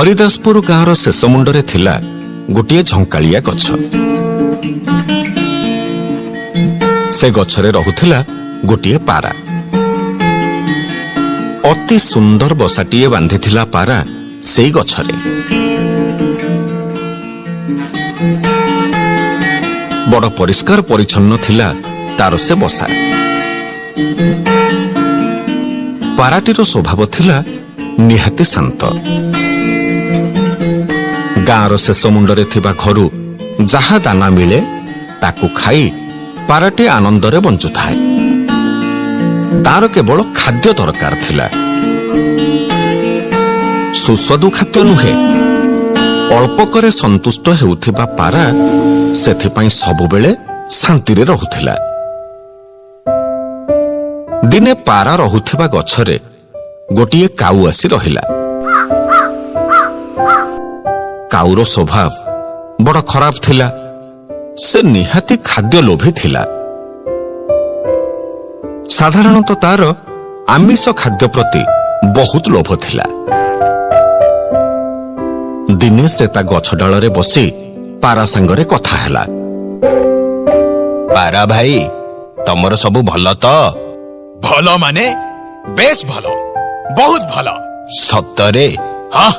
ହରିଦାସପୁର ଗାଁର ଶେଷ ମୁଣ୍ଡରେ ଥିଲା ଗୋଟିଏ ଝଙ୍କାଳିଆ ଗଛ। ସେ ଗଛରେ ରହୁଥିଲା ଗୋଟିଏ ପାରା। ଅତି ସୁନ୍ଦର ବସାଟିଏ ବାନ୍ଧିଥିଲା ପାରା ସେଇ ଗଛରେ। ବଡ଼ ପରିଷ୍କାର ପରିଚ୍ଛନ୍ନ ଥିଲା ତାର ସେ ବସା। ପାରାଟିର ସ୍ୱଭାବ ଥିଲା ନିହାତି ଶାନ୍ତ। ଗାଁର ଶେଷ ମୁଣ୍ଡରେ ଥିବା ଘରୁ ଯାହା ଦାନା ମିଳେ ତାକୁ ଖାଇ ପାରାଟି ଆନନ୍ଦରେ ବଞ୍ଚୁଥାଏ। ତାର କେବଳ ଖାଦ୍ୟ ଦରକାର ଥିଲା, ସୁସ୍ୱାଦୁ ଖାଦ୍ୟ ନୁହେଁ। ଅଳ୍ପକରେ ସନ୍ତୁଷ୍ଟ ହେଉଥିବା ପାରା ସେଥିପାଇଁ ସବୁବେଳେ ଶାନ୍ତିରେ ରହୁଥିଲା। ଦିନେ ପାରା ରହୁଥିବା ଗଛରେ ଗୋଟିଏ କାଉ ଆସି ରହିଲା। କାଉର ସ୍ୱଭାବ ବଡ଼ ଖରାପ ଥିଲା। ସେ ନିହାତି ଖାଦ୍ୟ ଲୋଭୀ ଥିଲା। ସାଧାରଣତଃ ତାର ଆମିଷ ଖାଦ୍ୟ ପ୍ରତି ବହୁତ ଲୋଭ ଥିଲା। ଦିନେ ସେ ତା ଗଛ ଡାଳରେ ବସି ପାରା ସାଙ୍ଗରେ କଥା ହେଲା। ପାରା ଭାଇ, ତମର ସବୁ ଭଲ ତ? ଭଲ ମାନେ ବେଶ ଭଲ, ବହୁତ ଭଲ। ସତରେ? ହଁ,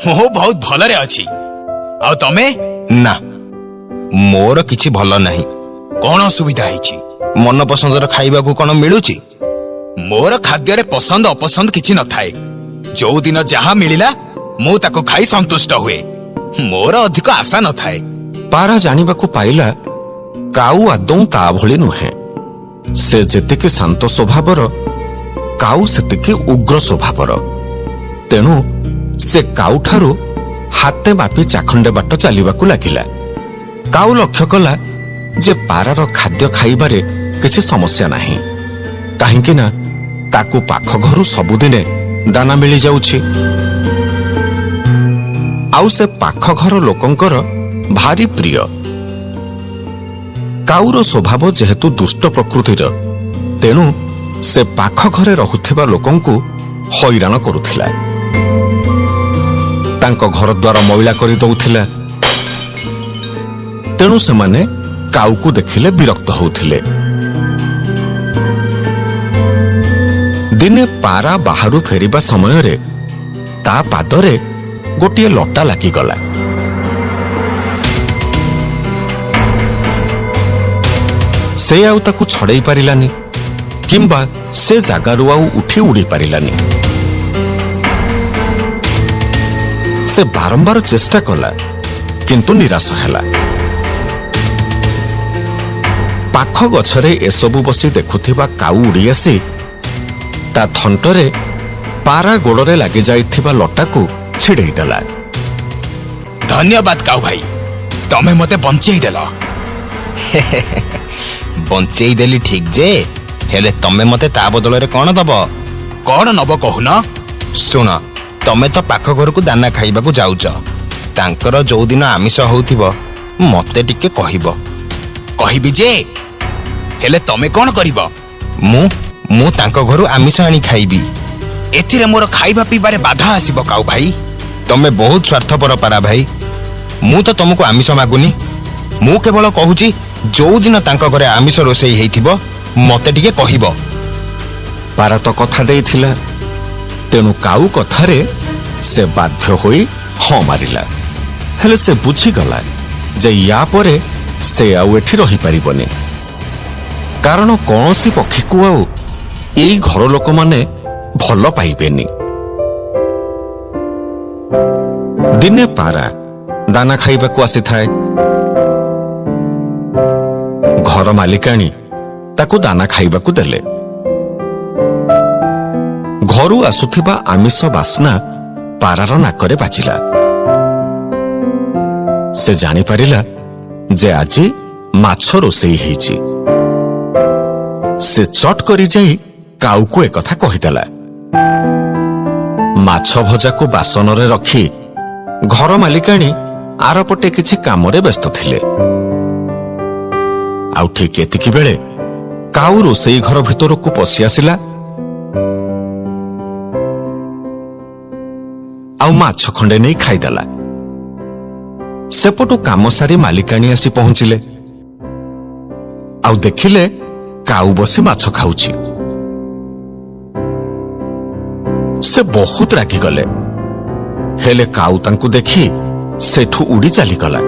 ମୁଁ ବହୁତ ଭଲରେ ଅଛି। ଆଉ ତମେ? ନା, ମୋର କିଛି ଭଲ ନାହିଁ। କଣ ଅସୁବିଧା ହେଇଛି? ମନ ପସନ୍ଦର ଖାଇବାକୁ କଣ ମିଳୁଛି? ମୋର ଖାଦ୍ୟରେ ପସନ୍ଦ ଅପସନ୍ଦ କିଛି ନଥାଏ। ଯୋଉ ଦିନ ଯାହା ମିଳିଲା ମୁଁ ତାକୁ ଖାଇ ସନ୍ତୁଷ୍ଟ ହୁଏ। ମୋର ଅଧିକ ଆଶା ନଥାଏ। ପାରା ଜାଣିବାକୁ ପାଇଲା କାଉ ଆଦୌ ତା ଭଳି ନୁହେଁ। ସେ ଯେତିକି ଶାନ୍ତ ସ୍ୱଭାବର, କାଉ ସେତିକି ଉଗ୍ର ସ୍ୱଭାବର। ତେଣୁ ସେ କାଉଠାରୁ ହାତେ ମାପି ଚାଖଣ୍ଡେ ବାଟ ଚାଲିବାକୁ ଲାଗିଲା। କାଉ ଲକ୍ଷ୍ୟ କଲା ଯେ ପାରାର ଖାଦ୍ୟ ଖାଇବାରେ କିଛି ସମସ୍ୟା ନାହିଁ, କାହିଁକି ନା ତାକୁ ପାଖ ଘରୁ ସବୁଦିନେ ଦାନା ମିଳିଯାଉଛି। ଆଉ ସେ ପାଖ ଘର ଲୋକଙ୍କର ଭାରି ପ୍ରିୟ। କାଉର ସ୍ୱଭାବ ଯେହେତୁ ଦୁଷ୍ଟ ପ୍ରକୃତିର, ତେଣୁ ସେ ପାଖ ଘରେ ରହୁଥିବା ଲୋକଙ୍କୁ ହଇରାଣ କରୁଥିଲା। ତାଙ୍କ ଘର ଦ୍ୱାର ମଇଳା କରି ଦଉଥିଲା। ତେଣୁ ସେମାନେ କାଉକୁ ଦେଖିଲେ ବିରକ୍ତ ହେଉଥିଲେ। ଦିନେ ପାରା ବାହାରୁ ଫେରିବା ସମୟରେ ତା ପାଦରେ ଗୋଟିଏ ଲଟା ଲାଗିଗଲା। ସେ ଆଉ ତାକୁ ଛଡ଼େଇ ପାରିଲାନି କିମ୍ବା ସେ ଜାଗାରୁ ଆଉ ଉଠି ଉଡ଼ି ପାରିଲାନି। ସେ ବାରମ୍ବାର ଚେଷ୍ଟା କଲା, କିନ୍ତୁ ନିରାଶ ହେଲା। ପାଖ ଗଛରେ ଏସବୁ ବସି ଦେଖୁଥିବା କାଉ ଉଡ଼ି ଆସି ତା ଥଣ୍ଟରେ ପାରା ଗୋଡ଼ରେ ଲାଗିଯାଇଥିବା ଲଟାକୁ ଛିଡ଼େଇ ଦେଲା। ଧନ୍ୟବାଦ କାଉ ଭାଇ, ତମେ ମତେ ବଞ୍ଚେଇ ଦେଲ। ବଞ୍ଚେଇ ଦେଲି ଠିକ ଯେ, ହେଲେ ତମେ ମତେ ତା ବଦଳରେ କଣ ଦବ? କଣ ନବ କହୁନ? ଶୁଣ, ତମେ ତ ପାଖ ଘରକୁ ଦାନା ଖାଇବାକୁ ଯାଉଛ। ତାଙ୍କର ଯୋଉଦିନ ଆମିଷ ହଉଥିବ ମତେ ଟିକେ କହିବ। କହିବି ଯେ, ହେଲେ ତମେ କଣ କରିବ? ମୁଁ ତାଙ୍କ ଘରୁ ଆମିଷ ଆଣି ଖାଇବି। ଏଥିରେ ମୋର ଖାଇବା ପିଇବାରେ ବାଧା ଆସିବ କାଉ ଭାଇ। ତମେ ବହୁତ ସ୍ୱାର୍ଥପର ପାରା ଭାଇ। ମୁଁ ତ ତମକୁ ଆମିଷ ମାଗୁନି। ମୁଁ କେବଳ କହୁଛି ଯୋଉଦିନ ତାଙ୍କ ଘରେ ଆମିଷ ରୋଷେଇ ହେଇଥିବ ମତେ ଟିକେ କହିବ। ପାରା ତ କଥା ଦେଇଥିଲା, ତେଣୁ କାଉ କଥାରେ ସେ ବାଧ୍ୟ ହୋଇ ହଁ ମାରିଲା। ହେଲେ ସେ ବୁଝିଗଲା ଯେ ୟା ପରେ ସେ ଆଉ ଏଠି ରହିପାରିବନି, କାରଣ କୌଣସି ପକ୍ଷୀକୁ ଆଉ ଏଇ ଘର ଲୋକମାନେ ଭଲ ପାଇବେନି। ଦିନେ ପାରା ଦାନା ଖାଇବାକୁ ଆସିଥାଏ। ଘର ମାଲିକାଣୀ ତାକୁ ଦାନା ଖାଇବାକୁ ଦେଲେ। ଘରୁ ଆସୁଥିବା ଆମିଷ ବାସ୍ନା ପାରାର ନାକରେ ବାଜିଲା। ସେ ଜାଣିପାରିଲା ଯେ ଆଜି ମାଛ ରୋଷେଇ ହେଇଛି। ସେ ଚଟ୍ କରି ଯାଇ କାଉକୁ ଏକଥା କହିଦେଲା। ମାଛ ଭଜାକୁ ବାସନରେ ରଖି ଘର ମାଲିକାଣୀ ଆରପଟେ କିଛି କାମରେ ବ୍ୟସ୍ତ ଥିଲେ। ଆଉ ଠିକ୍ ଏତିକି ବେଳେ କାଉ ରୋଷେଇ ଘର ଭିତରକୁ ପଶି ଆସିଲା। ଆଉ ମାଛ ଖଣ୍ଡେ ନେଇ ଖାଇଦେଲା। ସେପଟୁ କାମ ସାରି ମାଲିକାଣୀ ଆସି ପହଞ୍ଚିଲେ ଆଉ ଦେଖିଲେ କାଉ ବସି ମାଛ ଖାଉଛି। ସେ ବହୁତ ରାଗିଗଲେ। ହେଲେ କାଉ ତାଙ୍କୁ ଦେଖି ସେଠୁ ଉଡ଼ି ଚାଲିଗଲା।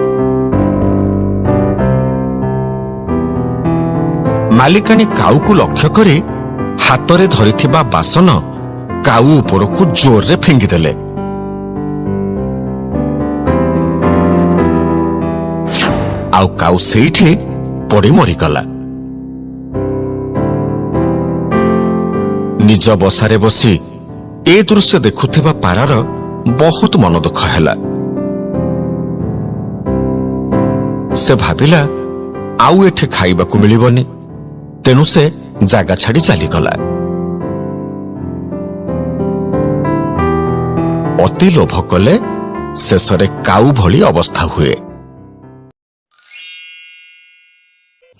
ମାଲିକାଣୀ କାଉକୁ ଲକ୍ଷ୍ୟ କରି ହାତରେ ଧରିଥିବା ବାସନ କାଉ ଉପରକୁ ଜୋରରେ ଫିଙ୍ଗିଦେଲେ। ଆଉ କାଉ ସେଇଠି ପଡ଼ି ମରିଗଲା। ନିଜ ବସାରେ ବସି ଏ ଦୃଶ୍ୟ ଦେଖୁଥିବା ପାରାର ବହୁତ ମନ ଦୁଃଖ ହେଲା। ସେ ଭାବିଲା ଆଉ ଏଠି ଖାଇବାକୁ ମିଳିବନି, ତେଣୁ ସେ ଜାଗା ଛାଡ଼ି ଚାଲିଗଲା। ଅତି ଲୋଭ କଲେ ଶେଷରେ କାଉ ଭଳି ଅବସ୍ଥା ହୁଏ।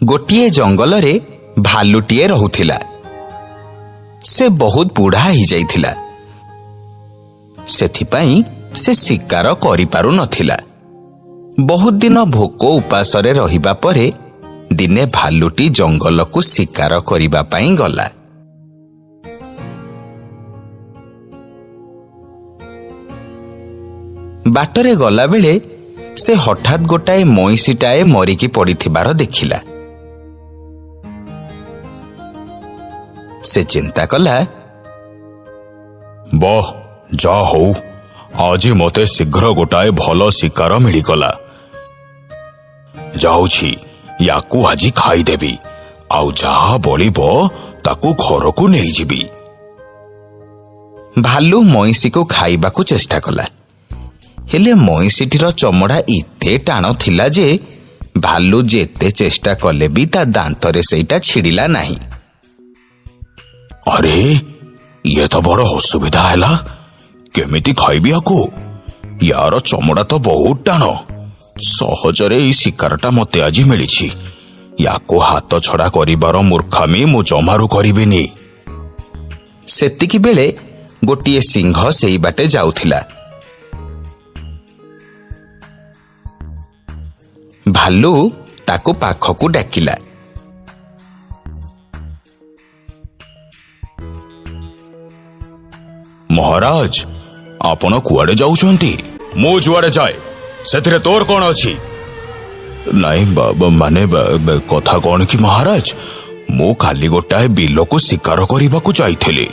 ଗୋଟିଏ ଜଙ୍ଗଲରେ ଭାଲୁଟିଏ ରହୁଥିଲା। ସେ ବହୁତ ବୁଢ଼ା ହେଇଯାଇଥିଲା, ସେଥିପାଇଁ ସେ ଶିକାର କରିପାରୁ ନଥିଲା। ବହୁତ ଦିନ ଭୋକ ଉପାସରେ ରହିବା ପରେ ଦିନେ ଭାଲୁଟି ଜଙ୍ଗଲକୁ ଶିକାର କରିବା ପାଇଁ ଗଲା। ବାଟରେ ଗଲାବେଳେ ସେ ହଠାତ୍ ଗୋଟାଏ ମଇଁଷିଟାଏ ମରିକି ପଡ଼ିଥିବାର ଦେଖିଲା। ସେ ଚିନ୍ତା କଲା, ବାଃ, ଯା ହଉ, ଆଜି ମତେ ଶୀଘ୍ର ଗୋଟାଏ ଭଲ ଶିକାର ମିଳିଗଲା। ଯାଉଛି, ୟାକୁ ଆଜି ଖାଇଦେବି, ଆଉ ଯାହା ବଳିବ ତାକୁ ଘରକୁ ନେଇଯିବି। ଭାଲୁ ମଇଁଷିକୁ ଖାଇବାକୁ ଚେଷ୍ଟା କଲା। ହେଲେ ମଇଁଷିଟିର ଚମଡ଼ା ଏତେ ଟାଣ ଥିଲା ଯେ ଭାଲୁ ଯେତେ ଚେଷ୍ଟା କଲେ ବି ତା ଦାନ୍ତରେ ସେଇଟା ଛିଡ଼ିଲା ନାହିଁ। ଆରେ, ଇଏ ତ ବଡ଼ ଅସୁବିଧା ହେଲା। କେମିତି ଖାଇବି ୟାକୁ? ୟାର ଚମଡ଼ା ତ ବହୁତ ଟାଣ। ସହଜରେ ଏଇ ଶିକାରଟା ମତେ ଆଜି ମିଳିଛି। ୟାକୁ ହାତ ଛଡ଼ା କରିବାର ମୂର୍ଖାମି ମୁଁ ଜମାରୁ କରିବିନି। ସେତିକି ବେଳେ ଗୋଟିଏ ସିଂହ ସେଇ ବାଟେ ଯାଉଥିଲା। ଭାଲୁ ତାକୁ ପାଖକୁ ଡାକିଲା। ମହାରାଜ, ଆପଣ କୁଆଡ଼େ ଯାଉଛନ୍ତି? ମୁଁ ଯୁଆଡ଼େ ଯାଏ ସେଥିରେ ତୋର କଣ ଅଛି? ନାଇଁ, ମାନେ କଥା କଣ କି ମହାରାଜ, ମୁଁ କାଲି ଗୋଟାଏ ବିଲକୁ ଶିକାର କରିବାକୁ ଯାଇଥିଲି।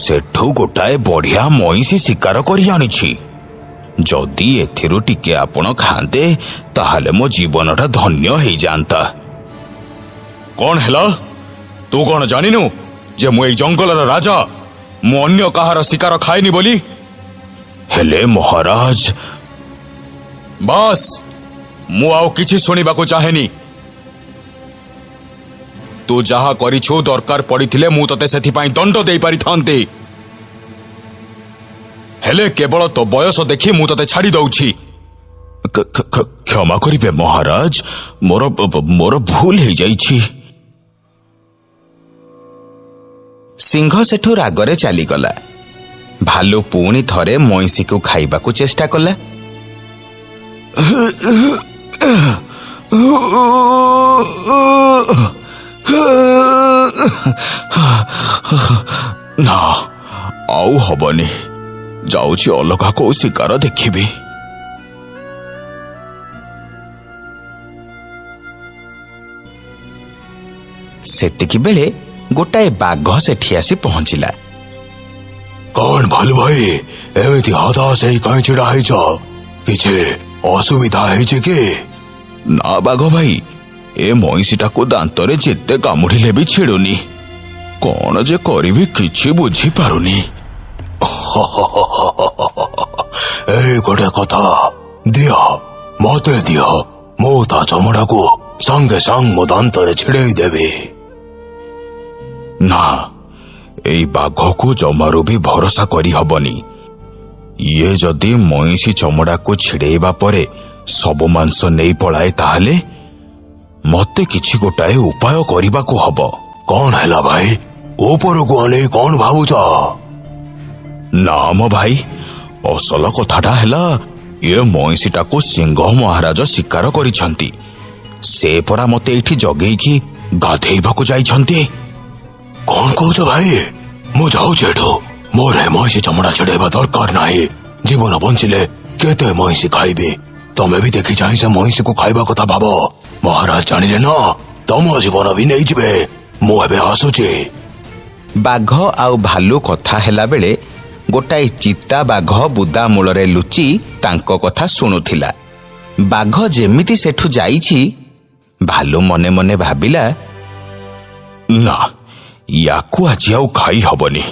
ସେଠୁ ଗୋଟାଏ ବଢିଆ ମଇଁଷି ଶିକାର କରି ଆଣିଛି। ଯଦି ଏଥିରୁ ଟିକେ ଆପଣ ଖାଆନ୍ତେ, ତାହେଲେ ମୋ ଜୀବନଟା ଧନ୍ୟ ହେଇଯାଆନ୍ତା। କଣ ହେଲା? ତୁ କଣ ଜାଣିନୁ ଯେ ମୁଁ ଏଇ ଜଙ୍ଗଲର ରାଜା, ମୁଁ ଅନ୍ୟ କାହାର ଶିକାର ଖାଏନି ବୋଲି? ହେଲେ ମହାରାଜ। ବାସ୍, ମୁଁ ଆଉ କିଛି ଶୁଣିବାକୁ ଚାହେଁନି। ତୁ ଯାହା କରିଛୁ, ଦରକାର ପଡ଼ିଥିଲେ ମୁଁ ତତେ ସେଥିପାଇଁ ଦଣ୍ଡ ଦେଇପାରିଥାନ୍ତି। ହେଲେ କେବଳ ତୋ ବୟସ ଦେଖି ମୁଁ ତତେ ଛାଡ଼ି ଦଉଛି। କ୍ଷମା କରିବେ ମହାରାଜ, ମୋର ଭୁଲ ହେଇଯାଇଛି। ସିଂହ ସେଠୁ ରାଗରେ ଚାଲିଗଲା। ଭାଲୁ ପୁଣି ଥରେ ମଇଁଷିକୁ ଖାଇବାକୁ ଚେଷ୍ଟା କଲା। ନା, ଆଉ ହବନି। ଯାଉଛି ଅଲଗା କୋଉ ଶିକାର ଦେଖିବି। ସେତିକି ବେଳେ ଗୋଟାଏ ବାଘ ସେଠି ଆସି ପହଞ୍ଚିଲା। କଣ ଭାଲୁ ଭାଇ, ଏମିତି ହତାଶ ହେଇ କାହିଁ ଛିଡା ହେଇଛ? କିଛି ଅସୁବିଧା ହେଇଛି କି? ନା ବାଘ ଭାଇ, ଏ ମଇଁଷିଟାକୁ ଦାନ୍ତରେ ଯେତେ କାମୁଡ଼ିଲେ ବି ଛିଡୁନି। କଣ ଯେ କରିବି କିଛି ବୁଝିପାରୁନି। ଏଇ ଗୋଟେ କଥା, ଦିଅ ମତେ ଦିଅ, ମୁଁ ତା ଚମଡ଼ାକୁ ସାଙ୍ଗେ ସାଙ୍ଗ ମୋ ଦାନ୍ତରେ ଛିଡେଇ ଦେବି। ନା, ଏଇ ବାଘକୁ ଜମାରୁ ବି ଭରସା କରିହବନି। ଇଏ ଯଦି ମଇଁଷି ଚମଡ଼ାକୁ ଛିଡେଇବା ପରେ ସବୁ ମାଂସ ନେଇ ପଳାଏ, ତାହେଲେ ମତେ କିଛି ଗୋଟାଏ ଉପାୟ କରିବାକୁ ହବ। କଣ ହେଲା ଭାଇ, ଉପରକୁ ଅନେଇ କଣ ଭାବୁଛ? ନା ମୋ ଭାଇ, ଅସଲ କଥାଟା ହେଲା ଏ ମଇଁଷିଟାକୁ ସିଂହ ମହାରାଜ ଶିକାର କରିଛନ୍ତି। ସେ ପରା ମତେ ଏଇଠି ଜଗେଇକି ଗାଧେଇବାକୁ ଯାଇଛନ୍ତି। କଣ କହୁଛ ଭାଇ? ମୁଁ ଯାଉଛି ଏଠୁ। ମୋର ଏ ମଇଁଷି ଚମଡ଼ା ଛଡେଇବା ଦରକାର ନାହିଁ। ଜୀବନ ବଞ୍ଚିଲେ କେତେ ମଇଁଷି ଖାଇବି। ତମେ ବି ଦେଖି ଚାହିଁ ସେ ମଇଁଷିକୁ ଖାଇବା କଥା ଭାବ। ମହାରାଜ ଜାଣିଲେ ନା ତମ ଜୀବନ ବି ନେଇଯିବେ। ମୁଁ ଏବେ ଆସୁଛି। ବାଘ ଆଉ ଭାଲୁ କଥା ହେଲାବେଳେ ଗୋଟାଏ ଚିତା ବାଘ ବୁଦା ମୂଳରେ ଲୁଚି ତାଙ୍କ କଥା ଶୁଣୁଥିଲା। ବାଘ ଯେମିତି ସେଠୁ ଯାଇଛି, ଭାଲୁ ମନେ ମନେ ଭାବିଲା, ନା, ୟାକୁ ଆଜି ଆଉ ଖାଇ ହବନି।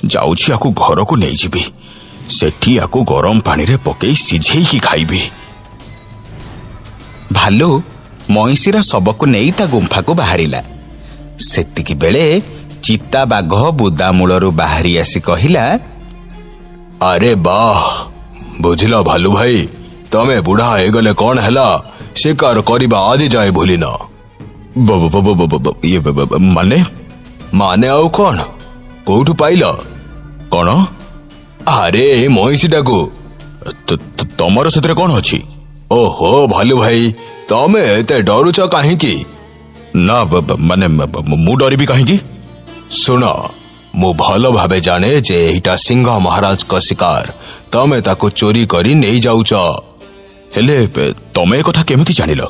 ଯାଉଛି ୟାକୁ ଘରକୁ ନେଇଯିବି। ସେଠି ୟାକୁ ଗରମ ପାଣିରେ ପକେଇ ସିଝେଇକି ଖାଇବି। ଭାଲୁ ମଇଁଷିର ଶବକୁ ନେଇ ତା ଗୁମ୍ଫାକୁ ବାହାରିଲା। ସେତିକି ବେଳେ ଚିତା ବାଘ ବୁଦା ମୂଳରୁ ବାହାରି ଆସି କହିଲା, ଆରେ ବାଃ, ବୁଝିଲ ଭାଲୁ ଭାଇ, ତମେ ବୁଢା ହେଇଗଲେ କଣ ହେଲା, ଶିକାର କରିବା ଆଜି ଯାଏ ଭୁଲିନ। ବ- ବ- ବ- ବ- ବ- ଇଏ ମାନେ? ମାନେ ଆଉ କଣ? କୋଉଠୁ ପାଇଲ? କଣ? ଆରେ ଏ ମଇଁଷିଟାକୁ। ତମର ସେଥିରେ କଣ ଅଛି? ଓହୋ ଭାଲୁ ଭାଇ, ତମେ ଏତେ ଡରୁଛ କାହିଁକି? ନା, ମାନେ ମୁଁ ଡରିବି କାହିଁକି? ଶୁଣ, ମୁଁ ଭଲ ଭାବେ ଜାଣେ ଯେ ଏଇଟା ସିଂହ ମହାରାଜଙ୍କ ଶିକାର। ତମେ ତାକୁ ଚୋରି କରି ନେଇଯାଉଛ। ହେଲେ ତମେ ଏ କଥା କେମିତି ଜାଣିଲ?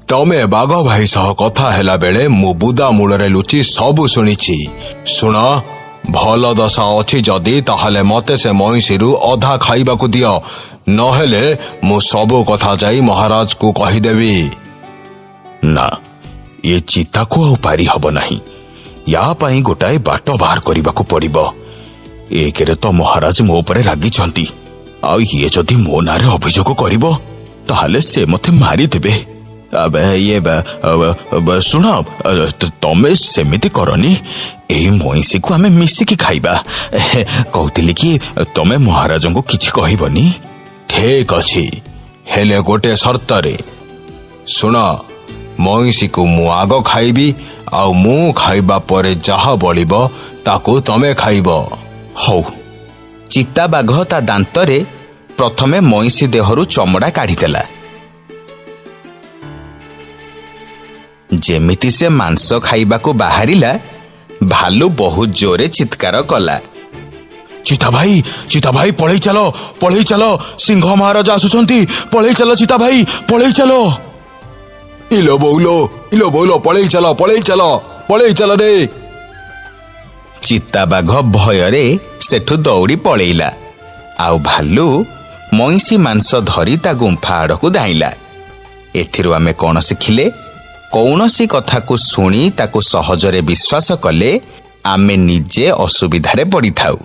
ତମେ ବାଘ ଭାଇ ସହ କଥା ହେଲା ବେଳେ ମୁଁ ବୁଦା ମୂଳରେ ଲୁଚି ସବୁ ଶୁଣିଛି। ଶୁଣ, ଭଲ ଦଶା ଅଛି ଯଦି ତାହେଲେ ମତେ ସେ ମଇଁଷିରୁ ଅଧା ଖାଇବାକୁ ଦିଅ, ନହେଲେ ମୁଁ ସବୁ କଥା ଯାଇ ମହାରାଜକୁ କହିଦେବି। ନା, ଏ ଚିତାକୁ ଆଉ ପାରି ହବ ନାହିଁ। ୟା ପାଇଁ ଗୋଟାଏ ବାଟ ବାହାର କରିବାକୁ ପଡିବ। ଏକରେ ତ ମହାରାଜ ମୋ ଉପରେ ରାଗିଛନ୍ତି, ଆଉ ଇଏ ଯଦି ମୋ ନାଁରେ ଅଭିଯୋଗ କରିବ ତାହେଲେ ସେ ମତେ ମାରିଦେବେ। ଆବେ, ଇଏ ଶୁଣ, ତମେ ସେମିତି କରନି। ଏଇ ମଇଁଷିକୁ ଆମେ ମିଶିକି ଖାଇବା। କହୁଥିଲି କି ତମେ ମହାରାଜଙ୍କୁ କିଛି କହିବନି। ଠିକ ଅଛି, ହେଲେ ଗୋଟେ ସର୍ତ୍ତରେ। ଶୁଣ, ମଇଁଷିକୁ ମୁଁ ଆଗ ଖାଇବି, ଆଉ ମୁଁ ଖାଇବା ପରେ ଯାହା ବଳିବ ତାକୁ ତମେ ଖାଇବ। ହଉ। ଚିତାବାଘ ତା ଦାନ୍ତରେ ପ୍ରଥମେ ମଇଁଷି ଦେହରୁ ଚମଡ଼ା କାଢ଼ିଦେଲା। ଯେମିତି ସେ ମାଂସ ଖାଇବାକୁ ବାହାରିଲା, ଭାଲୁ ବହୁତ ଜୋରେ ଚିତ୍କାର କଲା, ଚିତା ଭାଇ, ଚିତା ଭାଇ, ପଳେଇ ଚାଲ, ପଳେଇ ଚାଲ, ସିଂହ ମହାରାଜ ଆସୁଛନ୍ତି, ପଳେଇ ଚାଲ ଚିତା ଭାଇ, ପଳେଇ ଚାଲ। ଇଲୋ ବୋଉଲୋ, ଇଲୋ ବୋଉଲୋ, ପଳେଇ ଚାଲ, ପଳେଇ ଚାଲ, ପଳେଇ ଚାଲ ରେ। ଚିତାବାଘ ଭୟରେ ସେଠୁ ଦୌଡ଼ି ପଳେଇଲା, ଆଉ ଭାଲୁ ମଇଁଷି ମାଂସ ଧରି ତା ଗୁମ୍ଫା ଆଡ଼କୁ ଧାଇଁଲା। ଏଥିରୁ ଆମେ କଣ ଶିଖିଲେ? କୌଣସି କଥାକୁ ଶୁଣି ତାକୁ ସହଜରେ ବିଶ୍ୱାସ କଲେ ଆମେ ନିଜେ ଅସୁବିଧାରେ ପଡ଼ିଥାଉ।